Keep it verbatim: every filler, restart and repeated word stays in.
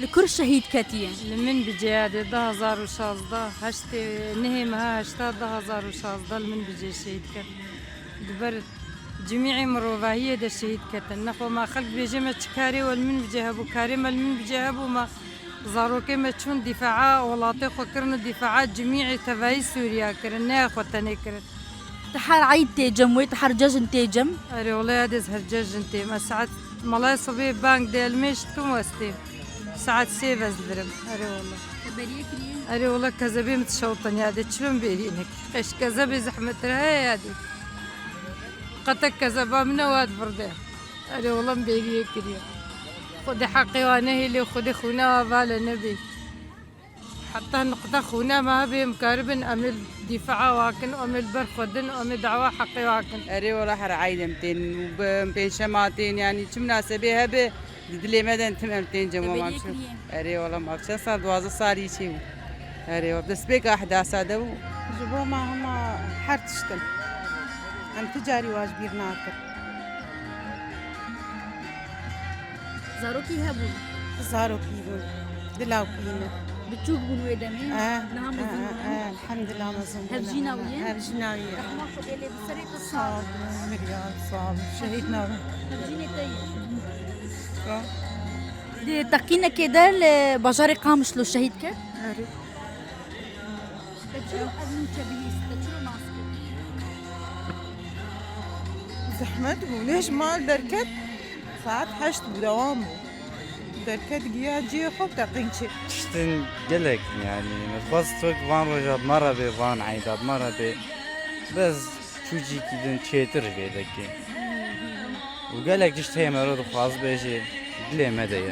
Li kur şehîd ketiye? Li min bicê yadê du hezar û şazdeh, heştê nehê meha heşta du hezar û şazdeh li min bicê şehîd ket. Di ber cimî'ê mirovahiyê de şehîd ketin. Nexwe ma xelk bêje me çi karê we li min bicê hebû, karê me li min bicê hebû, ma zarokê me çûn dîfaa welatê xwe kirin û dîfaa cimî'ê tevayî Sûriya kirin, ne xwe tenê kirin. Tu her eyd tê cem wê, tu her cejn tê cem? Erê wele yadê ez her cejn têm. Ez saet malay sibê bang dê elmêş dikim westêm. Saet sê ez li vir im. Erê wele. Te beriye kiriye? Erê wele kezebê min tişewtin yadê. Çi bim bêrî nek? Qeş kezebê zehmetir heye yadê. Qetek kezeba min e wad vir de. Erê wele min bêriyê kiriye. Xwedê heqê wa nehêlê, Xwedê xûna wa vale nebê. Heta niqta xûna me hebe em karibin, em ê dîfaa wa kin, em ê li ber xwe din, em ê dawa heqê wa kin. Erê wela her eyd em tên û bi em pênc şema tên, yanî çi minasebê hebe di dilê me de tim em tên cem. Te beriye kiriye? Erê wela ma çend sal, duwazdeh salî çê bû. Erê wela destpêka ehdasa de bû. Ji bo me hema her tişt in. Em ti carî wa ji bîr nakin. Zarokî hebûn? Zarokî bûn. Dilawkî ne. Biçûk bûn wê demê. Eh, niha mezin eh, bûn. Eh, elhamdulillah mezin bûn. Hevjîna wî ye? Hevjîna wî ye. Rehma Xwedê lê bi serê te sağ. Sağ ol, Meryem, sağ ol. Şehîd nabin. Hevjînê te ye. Sağ ol. Di teqînekê de li bajarê Qamişlo şehîd ket. Erê. Te çiro ev nûçe bihîst, te çiro nas kir? Zehmet bû. Nê ji mal derket, saet heşt bû, dewam bû. Derket giya cihê xwe, teqîn çê. Tiştin gelek, yanî, me dixwest wek van roja bi me re bê, van eyda bi me re bê. Bes çû cîkî din çêtir ji vê dekê. Û gelek tişt heye mero dixwaz bê jî dilê me de ye.